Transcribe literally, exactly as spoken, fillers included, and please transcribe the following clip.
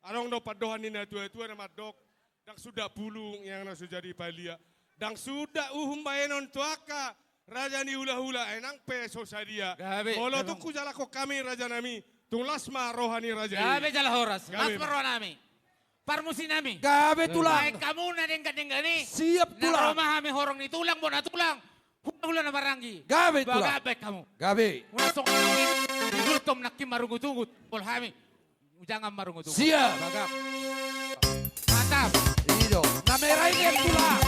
Adong do pandohan ni natuatua na mandok, ndang suda pulung ia na so jadi palia. Ndang suda uhum baenon tu angka raja ni hulahula, ai nang pe so sadia. Gabe, molo gabe. Tung hujalang hami rajanami, tung las ma roha ni raja i. Gabe jala horas. Gabe. Las ma rohanami. Parmusinami. Gabe tulang. Baen hamu na denggan-denggan i. Siap tulang. Na ro ma hami horong ni tulang, bona tulang. Hulahula na maranggi. Gabe tulang. Bagak baen hamu. Gabe. Unang songon nangkin, di Gultom nangkin marungut-ungut. Pol hami. Jangan marungut-ungut. Siap. Bagak. Mantap. I do. Na merah i tulang.